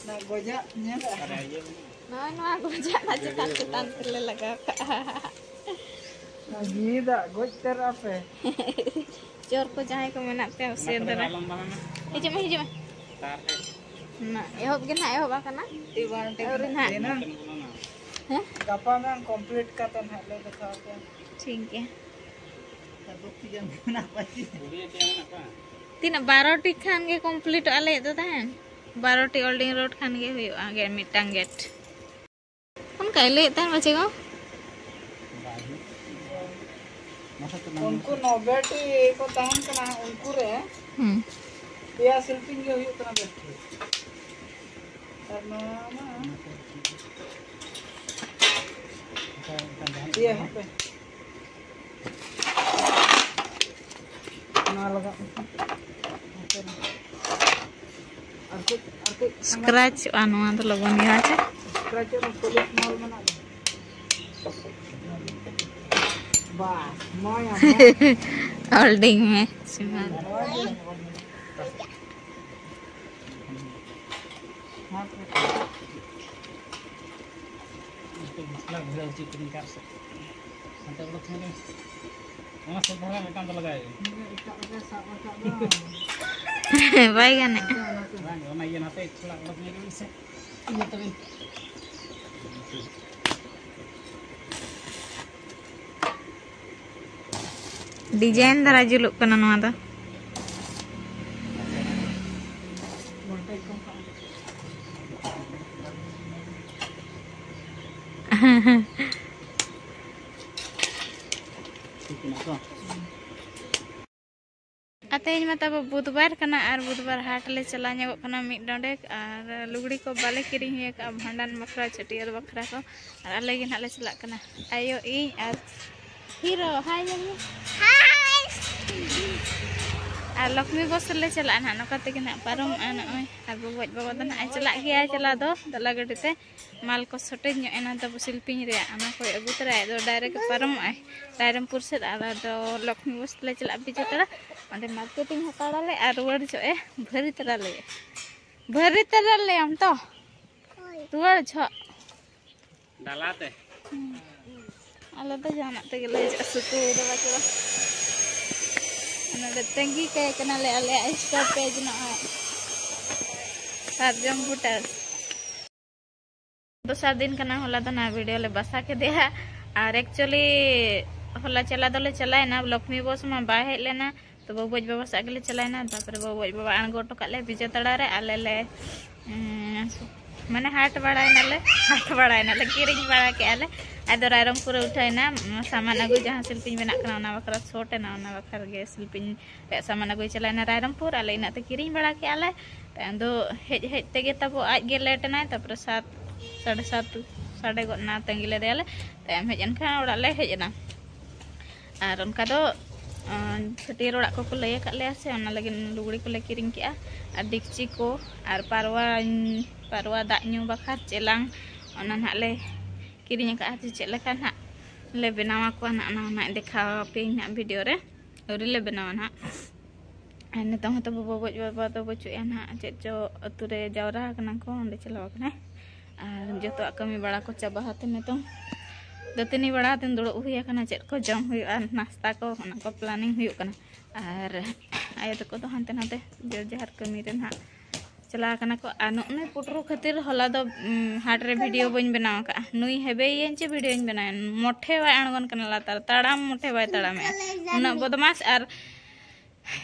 ᱚᱱᱟ ᱜᱚᱡᱟᱜ ᱧᱮᱞ ᱟᱠᱟᱫᱟ? ᱱᱚᱜᱼᱚᱭ ᱱᱚᱣᱟ ᱜᱚᱡᱟᱜ ᱨᱮᱱᱟᱜ ᱪᱮᱛᱟᱱ ᱪᱮᱛᱟᱱ ᱛᱮᱞᱮ ᱞᱟᱜᱟᱣ ᱠᱟᱜᱼᱟ᱾ ᱚᱱᱟ ᱜᱮᱫᱟᱜ ᱜᱚᱡ ᱩᱛᱟᱹᱨᱚᱜᱼᱟ ᱯᱮ᱾ ᱪᱳᱨ ᱠᱚ ᱡᱟᱦᱟᱸᱭ ᱠᱚ ᱢᱮᱱᱟᱜ ᱯᱮᱭᱟ, ᱦᱩᱥᱤᱭᱟᱹᱨ ᱫᱷᱟᱨᱟ᱾ ᱦᱤᱡᱩᱜ ᱢᱮ, ᱦᱤᱡᱩᱜ ᱢᱮ᱾ ᱱᱟ, ᱮᱦᱚᱵ ᱜᱮ ᱱᱟᱦᱟᱜ ᱮᱦᱚᱵ ᱟᱠᱟᱱᱟ᱾ ᱟᱹᱣᱨᱤ ᱱᱟᱦᱟᱜ᱾ ᱦᱮᱸ? ᱜᱟᱯᱟ ᱢᱮᱭᱟᱝ ᱠᱚᱢᱯᱞᱤᱴ ᱠᱟᱛᱮ ᱱᱟᱦᱟᱜ ᱞᱮ ᱫᱮᱠᱷᱟᱣ ᱟᱯᱮᱭᱟ᱾ ᱴᱷᱤᱠ ᱜᱮᱭᱟ᱾ ᱟᱨ ᱫᱚ ᱛᱤ ᱜᱟᱱ ᱢᱮᱱᱟᱜ ᱯᱟᱪᱮ᱾ ᱛᱤᱱᱟᱹᱜ, ᱵᱟᱨᱚ ᱴᱤ ᱠᱷᱟᱱ ᱜᱮ ᱠᱚᱢᱯᱞᱤᱴᱚᱜᱼᱟ ᱞᱟᱹᱭᱮᱫ ᱫᱚ ᱛᱟᱦᱮᱱ? ᱵᱟᱨᱚ ᱴᱤ ᱚᱞᱰᱤᱝ ᱨᱳᱰ ᱠᱷᱟᱱ ᱜᱮ ᱦᱩᱭᱩᱜᱼᱟ, ᱜᱮ ᱢᱤᱫᱴᱟᱝ ᱜᱮᱴ᱾ ᱚᱱᱠᱟᱭ ᱞᱟᱹᱭᱮᱫ ᱛᱟᱦᱮᱱ ᱯᱟᱪᱮ ᱜᱚ? ᱩᱱᱠᱩ ᱱᱚᱵᱮ ᱴᱤ ᱠᱚ ᱛᱟᱦᱮᱱ ᱠᱟᱱᱟ, ᱩᱱᱠᱩ ᱨᱮ ᱦᱩᱸ᱾ ᱯᱮᱭᱟ ᱥᱤᱞᱯᱤᱧ ᱜᱮ ᱦᱩᱭᱩᱜ ᱠᱟᱱᱟ ᱵᱮᱥ ᱴᱷᱤᱠ᱾ ᱟᱨ ᱱᱚᱣᱟ ᱢᱟ ᱤᱭᱟᱹ ᱦᱟᱯᱮ᱾ ᱱᱚᱣᱟ ᱞᱟᱜᱟᱜ᱾ ᱟᱨ ᱠᱟᱹᱡ, ᱟᱨ ᱠᱟᱹᱡ ᱥᱠᱨᱟᱪᱚᱜᱼᱟ ᱱᱚᱣᱟ ᱫᱚ ᱞᱚᱜᱚᱱ ᱜᱮ, ᱦᱮᱸ ᱪᱮ? ᱥᱠᱨᱟᱪᱚᱜ ᱨᱮ ᱯᱚᱞᱤᱥ ᱢᱟᱞ ᱢᱮᱱᱟᱜ ᱫᱚ᱾ ᱦᱳᱞᱰᱤᱝ ᱢᱮ ᱥᱤᱢᱟᱱ᱾ ᱚᱱᱟ ᱥᱮᱫ ᱫᱷᱟᱨᱮ ᱢᱤᱫᱴᱟᱝ ᱫᱚ ᱞᱟᱜᱟᱭ ᱦᱩᱭᱩᱜᱼᱟ᱾ ᱵᱟᱭ ᱜᱟᱱᱚᱜᱼᱟ᱾ ᱵᱟᱝ, ᱚᱱᱟ ᱤᱭᱟᱹ ᱱᱟᱛᱮ ᱛᱷᱚᱲᱟ ᱚᱰᱚᱠ ᱧᱚᱜ ᱢᱮᱥᱮ᱾ ᱤᱭᱟᱹ ᱛᱟᱵᱮᱱ᱾ ᱰᱤᱡᱟᱭᱤᱱ ᱫᱷᱟᱨᱟ ᱡᱩᱞᱩᱜ ᱠᱟᱱᱟ ᱱᱚᱣᱟ ᱫᱚ᱾ ᱴᱷᱤᱠ ᱢᱮᱱᱟᱜ ᱛᱚ? ᱟᱨ ᱛᱮᱦᱮᱧ ᱢᱟ ᱛᱟᱵᱚ ᱵᱩᱫᱷᱵᱟᱨ ᱠᱟᱱᱟ, ᱟᱨ ᱵᱩᱫᱷᱵᱟᱨ ᱦᱟᱴ ᱞᱮ ᱪᱟᱞᱟᱣ ᱧᱚᱜᱚᱜ ᱠᱟᱱᱟ ᱢᱤᱫ ᱰᱚᱸᱰᱮᱠ, ᱟᱨ ᱞᱩᱜᱽᱲᱤ ᱠᱚ ᱵᱟᱞᱮ ᱠᱤᱨᱤᱧ ᱦᱩᱭ ᱟᱠᱟᱫᱼᱟ ᱵᱷᱟᱸᱰᱟᱱ ᱵᱟᱠᱷᱨᱟ, ᱪᱷᱟᱹᱴᱭᱟᱹᱨ ᱵᱟᱠᱷᱨᱟ ᱠᱚ᱾ ᱟᱨ ᱟᱞᱮ ᱜᱮ ᱱᱟᱦᱟᱜ ᱞᱮ ᱪᱟᱞᱟᱜ ᱠᱟᱱᱟ, ᱟᱭᱳ, ᱤᱧ ᱟᱨ ᱦᱤᱨᱳ᱾ ᱦᱟᱭ ᱧᱮᱞ ᱢᱮ᱾ ᱟᱨ ᱞᱚᱠᱷᱢᱤ ᱵᱚᱥ ᱨᱮᱞᱮ ᱪᱟᱞᱟᱜᱼᱟ ᱱᱟᱦᱟᱜ, ᱱᱚᱝᱠᱟ ᱛᱮᱜᱮ ᱱᱟᱦᱟᱜ ᱯᱟᱨᱚᱢᱚᱜᱼᱟ ᱱᱚᱜᱼᱚᱭ᱾ ᱟᱨ ᱵᱟᱵᱟ ᱟᱡ ᱵᱟᱵᱟ ᱫᱚ ᱱᱟᱦᱟᱜ ᱮ ᱪᱟᱞᱟᱜ ᱜᱮᱭᱟ ᱪᱟᱞᱟᱣ ᱫᱚ ᱰᱟᱞᱟ ᱜᱟᱹᱰᱤ ᱛᱮ᱾ ᱢᱟᱞ ᱠᱚ ᱥᱚᱴᱮᱡᱽ ᱧᱚᱜ ᱮᱱᱟ ᱛᱟᱵᱚ ᱥᱤᱞᱯᱤᱧ ᱨᱮᱭᱟᱜ, ᱚᱱᱟ ᱠᱚᱭ ᱟᱹᱜᱩ ᱛᱚᱨᱟᱭᱟ᱾ ᱟᱫᱚ ᱰᱟᱭᱨᱮᱠᱴ ᱯᱟᱨᱚᱢᱚᱜᱼᱟᱭ ᱨᱟᱭᱨᱚᱝᱯᱩᱨ ᱥᱮᱫ, ᱟᱫᱚ ᱞᱚᱠᱷᱢᱤ ᱵᱚᱥ ᱛᱮᱞᱮ ᱪᱟᱞᱟᱜᱼᱟ ᱵᱤᱡᱮᱛᱟᱲᱟ, ᱚᱸᱰᱮ ᱢᱟᱨᱠᱮᱴᱤᱝ ᱦᱟᱛᱟᱣᱟᱞᱮ ᱟᱨ ᱨᱩᱣᱟᱹᱲ ᱡᱚᱦᱚᱜ ᱮ ᱵᱷᱟᱹᱨᱤ ᱛᱚᱨᱟ ᱞᱮᱭᱟ᱾ ᱵᱷᱟᱹᱨᱤ ᱛᱚᱨᱟ ᱞᱮᱭᱟᱢ ᱛᱚ? ᱨᱩᱣᱟᱹᱲ ᱡᱚᱦᱚᱜ᱾ ᱰᱟᱞᱟ ᱛᱮ᱾ ᱦᱩᱸ᱾ ᱟᱞᱮ ᱫᱚ ᱡᱟᱦᱟᱱᱟᱜ ᱛᱮᱜᱮ ᱞᱮ ᱦᱤᱡᱩᱜᱼᱟ, ᱥᱩᱛᱩ ᱫᱚ ᱵᱟᱹᱪᱩᱜᱼᱟ᱾ ᱱᱚᱰᱮ ᱛᱟᱺᱜᱤ ᱠᱟᱭ ᱠᱟᱱᱟᱞᱮ ᱟᱞᱮᱭᱟᱜ ᱥᱴᱚᱯᱮᱡᱽ ᱱᱚᱜᱼᱚᱭ ᱥᱟᱨᱡᱚᱢ ᱵᱩᱴᱟᱹ᱾ ᱫᱚᱥᱟᱨ ᱫᱤᱱ ᱠᱟᱱᱟ, ᱦᱚᱞᱟ ᱫᱚ ᱱᱟ ᱵᱷᱤᱰᱤᱭᱳ ᱞᱮ ᱵᱟᱥᱟ ᱠᱮᱫᱮᱭᱟ᱾ ᱟᱨ ᱮᱠᱪᱩᱭᱮᱞᱤ ᱦᱚᱞᱟ ᱪᱟᱞᱟᱣ ᱫᱚᱞᱮ ᱪᱟᱞᱟᱣᱮᱱᱟ, ᱞᱚᱠᱷᱢᱤ ᱵᱚᱥ ᱢᱟ ᱵᱟᱭ ᱦᱮᱡ ᱞᱮᱱᱟ, ᱛᱚ ᱵᱟᱹᱵᱩ ᱟᱡ ᱵᱟᱵᱟ ᱥᱟᱶ ᱜᱮᱞᱮ ᱪᱟᱞᱟᱣᱮᱱᱟ᱾ ᱛᱟᱨᱯᱚᱨᱮ ᱵᱟᱹᱵᱩ ᱟᱡ ᱵᱟᱵᱟ ᱟᱬᱜᱚ ᱦᱚᱴᱚ ᱠᱟᱜ ᱞᱮ ᱵᱤᱡᱮᱛᱟᱲᱟ ᱨᱮ, ᱟᱞᱮ ᱞᱮ ᱩᱸ, ᱢᱟᱱᱮ ᱦᱟᱴ ᱵᱟᱲᱟᱭᱮᱱᱟᱞᱮ, ᱦᱟᱴ ᱵᱟᱲᱟᱭᱮᱱᱟᱞᱮ, ᱠᱤᱨᱤᱧ ᱵᱟᱲᱟ ᱠᱮᱜᱼᱟ ᱞᱮ᱾ ᱟᱫᱚ ᱨᱟᱭᱨᱚᱝᱯᱩᱨ ᱨᱮ ᱩᱴᱷᱟᱹᱣᱮᱱᱟ, ᱩᱸ, ᱥᱟᱢᱟᱱ ᱟᱹᱜᱩ ᱡᱟᱦᱟᱸ ᱥᱤᱞᱯᱤᱧ ᱵᱮᱱᱟᱜ ᱠᱟᱱᱟ ᱚᱱᱟ ᱵᱟᱠᱷᱨᱟ ᱥᱚᱨᱴ ᱮᱱᱟ, ᱚᱱᱟ ᱵᱟᱠᱷᱨᱟ ᱜᱮ ᱥᱤᱞᱯᱤᱧ ᱨᱮᱭᱟᱜ ᱥᱟᱢᱟᱱ ᱟᱹᱜᱩᱭ ᱪᱟᱞᱟᱣᱮᱱᱟ ᱨᱟᱭᱨᱚᱝᱯᱩᱨ᱾ ᱟᱞᱮ ᱤᱱᱟᱹᱜ ᱛᱮ ᱠᱤᱨᱤᱧ ᱵᱟᱲᱟ ᱠᱮᱜᱼᱟ ᱞᱮ᱾ ᱛᱟᱭᱚᱢ ᱫᱚ ᱦᱮᱡ ᱦᱮᱡ ᱛᱮᱜᱮ ᱛᱟᱵᱚ ᱟᱡ ᱜᱮ ᱞᱮᱴ ᱮᱱᱟᱭ, ᱛᱟᱨᱯᱚᱨᱮ ᱥᱟᱛ, ᱥᱟᱲᱮ ᱥᱟᱛ, ᱥᱟᱰᱮ ᱜᱚᱫ ᱮᱱᱟ, ᱛᱟᱺᱜᱤ ᱞᱮᱫᱮᱭᱟᱞᱮ᱾ ᱛᱟᱭᱚᱢ ᱦᱮᱡ ᱮᱱᱠᱷᱟᱱ ᱚᱲᱟᱜ ᱞᱮ ᱦᱮᱡ ᱮᱱᱟ᱾ ᱟᱨ ᱚᱱᱠᱟ ᱫᱚ, ᱟᱸ, ᱪᱷᱟᱹᱴᱭᱟᱹᱨ ᱚᱲᱟᱜ ᱠᱚᱠᱚ ᱞᱟᱹᱭ ᱟᱠᱟᱫ ᱞᱮᱭᱟ ᱥᱮ, ᱚᱱᱟ ᱞᱟᱹᱜᱤᱫ ᱞᱩᱜᱽᱲᱤ ᱠᱚᱞᱮ ᱠᱤᱨᱤᱧ ᱠᱮᱜᱼᱟ᱾ ᱟᱨ ᱰᱮᱠᱪᱤ ᱠᱚ ᱟᱨ ᱯᱟᱨᱣᱟ, ᱯᱟᱨᱣᱟ ᱫᱟᱜ ᱧᱩ ᱵᱟᱠᱷᱨᱟ ᱪᱮᱞᱟᱝ, ᱚᱱᱟ ᱱᱟᱦᱟᱜ ᱞᱮ ᱠᱤᱨᱤᱧ ᱟᱠᱟᱫᱼᱟ᱾ ᱡᱮ ᱪᱮᱫ ᱞᱮᱠᱟ ᱱᱟᱦᱟᱜ ᱞᱮ ᱵᱮᱱᱟᱣ ᱟᱠᱚᱣᱟ ᱱᱟᱜ, ᱚᱱᱟ ᱦᱚᱸ ᱱᱟᱜ ᱫᱮᱠᱷᱟᱣ ᱟᱯᱮᱭᱟᱹᱧ ᱱᱟᱜ ᱵᱷᱤᱰᱤᱭᱳ ᱨᱮ᱾ ᱟᱹᱣᱨᱤ ᱞᱮ ᱵᱮᱱᱟᱣᱟ ᱱᱟᱜ᱾ ᱟᱨ ᱱᱤᱛᱚᱝ ᱦᱚᱸᱛᱚ ᱵᱟᱵᱟ ᱵᱚᱡ ᱵᱟᱵᱟ ᱫᱚ ᱵᱟᱹᱪᱩᱜ ᱮᱭᱟ ᱱᱟᱜ, ᱪᱮᱫ ᱪᱚ ᱟᱹᱛᱩ ᱨᱮ ᱡᱟᱣᱨᱟ ᱟᱠᱟᱱᱟ ᱠᱚ, ᱚᱸᱰᱮ ᱪᱟᱞᱟᱣ ᱟᱠᱟᱱᱟᱭ᱾ ᱟᱨ ᱡᱚᱛᱚᱣᱟᱜ ᱠᱟᱹᱢᱤ ᱵᱟᱲᱟ ᱠᱚ ᱪᱟᱵᱟ ᱟᱛᱮ ᱱᱤᱛᱚᱝ ᱫᱟᱹᱛᱟᱹᱱᱤ ᱵᱟᱲᱟ ᱟᱛᱮ ᱫᱩᱲᱩᱵ ᱦᱩᱭ ᱟᱠᱟᱱᱟ᱾ ᱪᱮᱫ ᱠᱚ ᱡᱚᱢ ᱦᱩᱭᱩᱜᱼᱟ, ᱱᱟᱥᱛᱟ ᱠᱚ, ᱚᱱᱟ ᱠᱚ ᱯᱞᱟᱱᱤᱝ ᱦᱩᱭᱩᱜ ᱠᱟᱱᱟ᱾ ᱟᱨ ᱟᱭᱳ ᱛᱟᱠᱚ ᱫᱚ ᱦᱟᱱᱛᱮ ᱱᱟᱛᱮ ᱡᱮ ᱡᱟᱦᱟᱨ ᱠᱟᱹᱢᱤ ᱨᱮ ᱱᱟᱜ ᱪᱟᱞᱟᱣ ᱟᱠᱟᱱᱟ ᱠᱚ᱾ ᱟᱨ ᱱᱩᱜᱼᱩ ᱱᱩᱭ ᱯᱩᱴᱨᱩ ᱠᱷᱟᱹᱛᱤᱨ ᱦᱚᱞᱟ ᱫᱚ, ᱩᱢ, ᱦᱟᱴ ᱨᱮ ᱵᱷᱤᱰᱤᱭᱳ ᱵᱟᱹᱧ ᱵᱮᱱᱟᱣ ᱟᱠᱟᱫᱼᱟ᱾ ᱱᱩᱭ ᱦᱮᱵᱮᱭᱮᱱ ᱪᱮ ᱵᱷᱤᱰᱤᱭᱳᱧ ᱵᱮᱱᱟᱣᱮᱱ, ᱢᱚᱴᱷᱮ ᱵᱟᱭ ᱟᱬᱜᱚᱱ ᱠᱟᱱᱟ ᱞᱟᱛᱟᱨ, ᱛᱟᱲᱟᱢ ᱢᱚᱴᱷᱮ ᱵᱟᱭ ᱛᱟᱲᱟᱢᱮᱜᱼᱟ᱾ ᱩᱱᱟᱹᱜ ᱵᱚᱫᱢᱟᱥ᱾ ᱟᱨ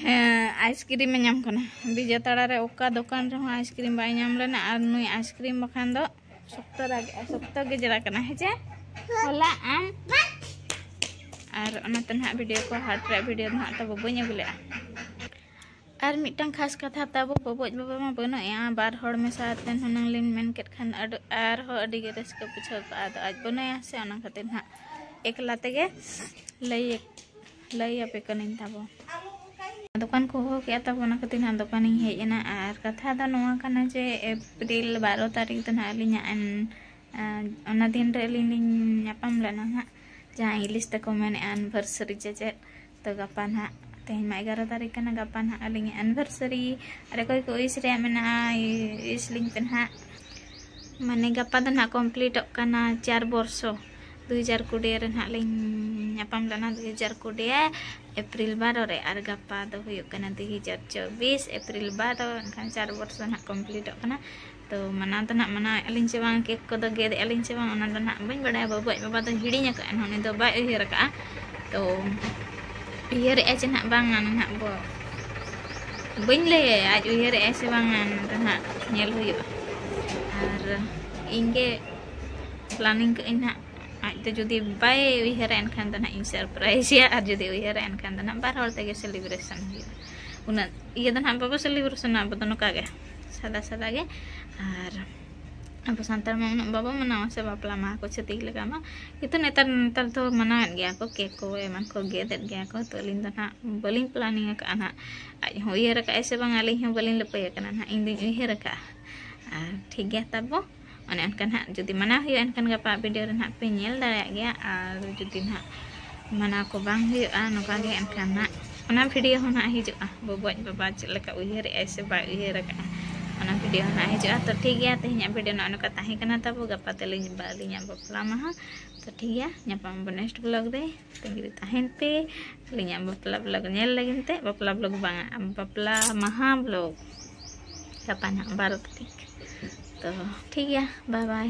ᱦᱮᱸ, ᱟᱭᱤᱥᱠᱨᱤᱢ ᱮ ᱧᱟᱢ ᱠᱟᱱᱟ᱾ ᱵᱤᱡᱚᱭ ᱛᱟᱲᱟ ᱨᱮ ᱚᱠᱟ ᱫᱚᱠᱟᱱ ᱨᱮᱦᱚᱸ ᱟᱭᱤᱥᱠᱨᱤᱢ ᱵᱟᱭ ᱧᱟᱢ ᱞᱮᱱᱟ᱾ ᱟᱨ ᱱᱩᱭ ᱟᱭᱤᱥᱠᱨᱤᱢ ᱵᱟᱠᱷᱟᱱ ᱫᱚ ᱥᱚᱠᱛᱚ ᱨᱟᱜᱮᱜᱼᱟ, ᱥᱚᱠᱛᱚ ᱜᱮᱡᱽᱨᱟ ᱠᱟᱱᱟ, ᱦᱮᱸ ᱪᱮ? ᱦᱚᱞᱟ ᱟᱢ᱾ ᱟᱨ ᱚᱱᱟᱛᱮ ᱱᱟᱦᱟᱜ ᱵᱷᱤᱰᱤᱭᱳ ᱠᱚ, ᱦᱟᱴ ᱨᱮᱭᱟᱜ ᱵᱷᱤᱰᱤᱭᱳ ᱫᱚ ᱱᱟᱦᱟᱜ ᱛᱟᱵᱚ ᱵᱟᱹᱧ ᱟᱹᱜᱩ ᱞᱮᱜᱼᱟ᱾ ᱟᱨ ᱢᱤᱫᱴᱟᱝ ᱠᱷᱟᱥ ᱠᱟᱛᱷᱟ, ᱛᱟᱵᱚ ᱵᱚᱵᱚᱡ ᱵᱟᱵᱟ ᱢᱟ ᱵᱟᱹᱱᱩᱜ ᱮᱭᱟ, ᱵᱟᱨ ᱦᱚᱲ ᱢᱮᱥᱟ ᱟᱛᱮ ᱦᱩᱱᱟᱹᱝ ᱞᱤᱧ ᱢᱮᱱ ᱠᱮᱫ ᱠᱷᱟᱱ ᱟᱹᱰᱤ, ᱟᱨᱦᱚᱸ ᱟᱹᱰᱤ ᱜᱮ ᱨᱟᱹᱥᱠᱟᱹ ᱵᱩᱡᱷᱟᱹᱣ ᱠᱚᱜᱼᱟ᱾ ᱟᱫᱚ ᱟᱡ ᱵᱟᱹᱱᱩᱭᱟ ᱥᱮ, ᱚᱱᱟ ᱠᱷᱟᱹᱛᱤᱨ ᱱᱟᱦᱟᱜ ᱮᱠᱞᱟ ᱛᱮᱜᱮ ᱞᱟᱹᱭ, ᱞᱟᱹᱭ ᱟᱯᱮ ᱠᱟᱹᱱᱟᱹᱧ ᱛᱟᱵᱚ᱾ ᱫᱚᱠᱟᱱ ᱠᱚ ᱦᱚᱦᱚ ᱠᱮᱜᱼᱟ ᱛᱟᱵᱚ, ᱚᱱᱟ ᱠᱷᱟᱹᱛᱤᱨ ᱱᱟᱦᱟᱜ ᱫᱚᱠᱟᱱᱤᱧ ᱦᱮᱡ ᱮᱱᱟ᱾ ᱟᱨ ᱠᱟᱛᱷᱟ ᱫᱚ ᱱᱚᱣᱟ ᱠᱟᱱᱟ ᱡᱮ ᱮᱯᱨᱤᱞ ᱵᱟᱨᱚ ᱛᱟᱹᱨᱤᱠᱷ ᱫᱚ ᱱᱟᱦᱟᱜ ᱟᱹᱞᱤᱧᱟᱜ ᱮᱱ-, ᱟᱸ, ᱚᱱᱟ ᱫᱤᱱ ᱨᱮ ᱟᱹᱞᱤᱧ ᱞᱤᱧ ᱧᱟᱯᱟᱢ ᱞᱮᱱᱟ ᱱᱟᱦᱟᱜ, ᱡᱟᱦᱟᱸ ᱤᱝᱞᱤᱥ ᱛᱮᱠᱚ ᱢᱮᱱᱮᱫᱼᱟ anniversary ᱪᱮ ᱪᱮᱫ᱾ ᱛᱚ ᱜᱟᱯᱟ ᱱᱟᱦᱟᱜ, ᱛᱮᱦᱮᱧ ᱢᱟ ᱮᱜᱟᱨᱚ ᱛᱟᱹᱨᱤᱠᱷ ᱠᱟᱱᱟ, ᱜᱟᱯᱟ ᱱᱟᱦᱟᱜ ᱟᱹᱞᱤᱧᱟᱜ anniversary᱾ ᱟᱨ ᱚᱠᱚᱭ ᱠᱚ wish ᱨᱮᱭᱟᱜ ᱢᱮᱱᱟᱜᱼᱟ, wish ᱞᱤᱧ ᱯᱮ ᱱᱟᱦᱟᱜ᱾ ᱢᱟᱱᱮ ᱜᱟᱯᱟ ᱫᱚ ᱱᱟᱦᱟᱜ ᱠᱚᱢᱯᱞᱤᱴᱚᱜ ᱠᱟᱱᱟ ᱪᱟᱨ ᱵᱚᱨᱥᱚ᱾ ᱫᱩ ᱦᱟᱡᱟᱨ ᱠᱩᱲᱤ ᱨᱮ ᱱᱟᱦᱟᱜ ᱞᱤᱧ ᱧᱟᱯᱟᱢ ᱞᱮᱱᱟ, ᱫᱩ ᱦᱟᱡᱟᱨ ᱠᱩᱲᱤ ᱮᱯᱨᱤᱞ ᱵᱟᱨᱚ ᱨᱮ, ᱟᱨ ᱜᱟᱯᱟ ᱫᱚ ᱦᱩᱭᱩᱜ ᱠᱟᱱᱟ ᱫᱩ ᱦᱟᱡᱟᱨ ᱪᱚᱵᱵᱤᱥ ᱮᱯᱨᱤᱞ ᱵᱟᱨᱚ, ᱮᱱᱠᱷᱟᱱ ᱪᱟᱨ ᱵᱚᱨᱥᱚ ᱱᱟᱦᱟᱜ ᱠᱚᱢᱯᱞᱤᱴᱚᱜ ᱠᱟᱱᱟ᱾ ᱛᱚ ᱢᱟᱱᱟᱣ ᱫᱚ ᱱᱟᱦᱟᱜ ᱢᱟᱱᱟᱣᱮᱫᱼᱟ ᱞᱤᱧ ᱪᱮ ᱵᱟᱝ, ᱠᱮᱠ ᱠᱚᱫᱚ ᱜᱮᱫ ᱮᱫᱼᱟ ᱞᱤᱧ ᱪᱮ ᱵᱟᱝ, ᱚᱱᱟ ᱫᱚ ᱱᱟᱦᱟᱜ ᱵᱟᱹᱧ ᱵᱟᱲᱟᱭᱟ᱾ ᱵᱟᱹᱵᱩ ᱟᱡ ᱵᱟᱵᱟ ᱫᱚ ᱦᱤᱲᱤᱧ ᱟᱠᱟᱫᱼᱟ ᱱᱟᱦᱟᱜ, ᱩᱱᱤ ᱫᱚ ᱵᱟᱭ ᱩᱭᱦᱟᱹᱨ ᱟᱠᱟᱫᱼᱟ᱾ ᱛᱚ ᱩᱭᱦᱟᱹᱨᱮᱫᱼᱟ ᱪᱮ ᱱᱟᱦᱟᱜ ᱵᱟᱝᱟ, ᱱᱟᱦᱟᱜ ᱵᱚ ᱵᱟᱹᱧ ᱞᱟᱹᱭᱟᱭᱟ, ᱟᱡ ᱩᱭᱦᱟᱹᱨᱮᱫᱼᱟᱭ ᱥᱮ ᱵᱟᱝᱟ, ᱚᱱᱟ ᱫᱚ ᱱᱟᱦᱟᱜ ᱧᱮᱞ ᱦᱩᱭᱩᱜᱼᱟ᱾ ᱟᱨ ᱤᱧ ᱜᱮ ᱯᱞᱟᱱᱤᱝ ᱠᱟᱜ ᱟᱹᱧ ᱱᱟᱦᱟᱜ, ᱟᱡ ᱫᱚ ᱡᱩᱫᱤ ᱵᱟᱭ ᱩᱭᱦᱟᱹᱨᱟ ᱮᱱᱠᱷᱟᱱ ᱫᱚ ᱱᱟᱦᱟᱜ ᱤᱧ surprise ᱮᱭᱟ, ᱟᱨ ᱡᱩᱫᱤ ᱩᱭᱦᱟᱹᱨᱟ ᱮᱱᱠᱷᱟᱱ ᱫᱚ ᱱᱟᱦᱟᱜ ᱵᱟᱨ ᱦᱚᱲ ᱛᱮᱜᱮ celebration ᱦᱩᱭᱩᱜᱼᱟ᱾ ᱩᱱᱟᱹᱜ ᱤᱭᱟᱹ ᱫᱚ ᱱᱟᱦᱟᱜ ᱵᱟᱵᱚ celebration ᱟ, ᱟᱵᱚ ᱫᱚ ᱱᱚᱝᱠᱟ ᱜᱮ ᱥᱟᱫᱟ ᱥᱟᱫᱟ ᱜᱮ᱾ ᱟᱨ ᱟᱵᱚ ᱥᱟᱱᱛᱟᱲ ᱢᱟ ᱩᱱᱟᱹᱜ ᱵᱟᱵᱚ ᱢᱟᱱᱟᱣᱟ ᱥᱮ, ᱵᱟᱯᱞᱟ ᱢᱟᱦᱟ ᱠᱚ ᱪᱷᱟᱹᱛᱤᱠ ᱞᱮᱠᱟ ᱢᱟ᱾ ᱠᱤᱱᱛᱩ ᱱᱮᱛᱟᱨ, ᱱᱮᱛᱟᱨ ᱫᱚ ᱢᱟᱱᱟᱣᱮᱫ ᱜᱮᱭᱟ ᱠᱚ, ᱠᱮᱠ ᱠᱚ ᱮᱢᱟᱱ ᱠᱚ ᱜᱮᱫᱮᱫ ᱜᱮᱭᱟ ᱠᱚ᱾ ᱛᱚ ᱟᱹᱞᱤᱧ ᱫᱚ ᱱᱟᱦᱟᱜ ᱵᱟᱹᱞᱤᱧ ᱯᱞᱟᱱᱤᱝ ᱟᱠᱟᱫᱼᱟ ᱱᱟᱦᱟᱜ, ᱟᱡ ᱦᱚᱸ ᱩᱭᱦᱟᱹᱨ ᱟᱠᱟᱫᱼᱟᱭ ᱥᱮ ᱵᱟᱝ, ᱟᱹᱞᱤᱧ ᱦᱚᱸ ᱵᱟᱹᱞᱤᱧ ᱞᱟᱹᱯᱟᱹᱭ ᱟᱠᱟᱱᱟ ᱱᱟᱦᱟᱜ, ᱤᱧ ᱫᱩᱧ ᱩᱭᱦᱟᱹᱨ ᱟᱠᱟᱫᱼᱟ᱾ ᱟᱨ ᱴᱷᱤᱠ ᱜᱮᱭᱟ ᱛᱟᱵᱚ, ᱚᱱᱮ ᱚᱱᱠᱟ ᱱᱟᱦᱟᱜ ᱡᱩᱫᱤ ᱢᱟᱱᱟᱣ ᱦᱩᱭᱩᱜᱼᱟ, ᱮᱱᱠᱷᱟᱱ ᱜᱟᱯᱟ ᱵᱷᱤᱰᱤᱭᱳ ᱨᱮ ᱱᱟᱦᱟᱜ ᱯᱮ ᱧᱮᱞ ᱫᱟᱲᱮᱭᱟᱜ ᱜᱮᱭᱟ᱾ ᱟᱨ ᱡᱩᱫᱤ ᱱᱟᱦᱟᱜ ᱢᱟᱱᱟᱣ ᱠᱚ ᱵᱟᱝ ᱦᱩᱭᱩᱜᱼᱟ, ᱱᱚᱝᱠᱟ ᱜᱮ, ᱮᱱᱠᱷᱟᱱ ᱱᱟᱦᱟᱜ ᱚᱱᱟ ᱵᱷᱤᱰᱤᱭᱳ ᱦᱚᱸ ᱱᱟᱦᱟᱜ ᱦᱤᱡᱩᱜᱼᱟ, ᱵᱚᱵᱚᱡ ᱵᱟᱵᱟ ᱪᱮᱫ ᱞᱮᱠᱟ ᱩᱭᱦᱟᱹᱨᱮᱜᱼᱟᱭ ᱥᱮ ᱵᱟᱭ ᱩᱭᱦᱟᱹᱨ ᱟᱠᱟᱫᱼᱟ, ᱚᱱᱟ ᱵᱷᱤᱰᱤᱭᱳ ᱦᱚᱸ ᱱᱟᱦᱟᱜ ᱦᱤᱡᱩᱜᱼᱟ᱾ ᱛᱚ ᱴᱷᱤᱠ ᱜᱮᱭᱟ, ᱛᱮᱦᱮᱧᱟᱜ ᱵᱷᱤᱰᱤᱭᱳ ᱱᱚᱜᱼᱚ ᱱᱚᱝᱠᱟ ᱛᱟᱦᱮᱸ ᱠᱟᱱᱟ ᱛᱟᱵᱚ᱾ ᱜᱟᱯᱟ ᱛᱟᱹᱞᱤᱧ ᱵᱟ-, ᱟᱹᱞᱤᱧᱟᱜ ᱵᱟᱯᱞᱟ ᱢᱟᱦᱟ᱾ ᱛᱚ ᱴᱷᱤᱠ ᱜᱮᱭᱟ, ᱧᱟᱯᱟᱢ ᱟᱵᱚ ᱱᱮᱠᱥᱴ ᱵᱞᱚᱜ ᱨᱮ᱾ ᱛᱟᱺᱜᱤ ᱨᱮ ᱛᱟᱦᱮᱱ ᱯᱮ ᱟᱹᱞᱤᱧᱟᱜ ᱵᱟᱯᱞᱟ ᱵᱞᱚᱜ ᱧᱮᱞ ᱞᱟᱹᱜᱤᱫ ᱛᱮ᱾ ᱵᱟᱯᱞᱟ ᱵᱞᱚᱜ ᱵᱟᱝᱟ, ᱵᱟᱯᱞᱟ ᱢᱟᱦᱟ ᱵᱞᱚᱜ ᱜᱟᱯᱟ ᱱᱟᱦᱟᱜ ᱵᱟᱨᱚ ᱛᱟᱹᱨᱤᱠᱷ᱾ ᱛᱚ ᱴᱷᱤᱠ ᱜᱮᱭᱟ, ᱵᱟᱭ ᱵᱟᱭ᱾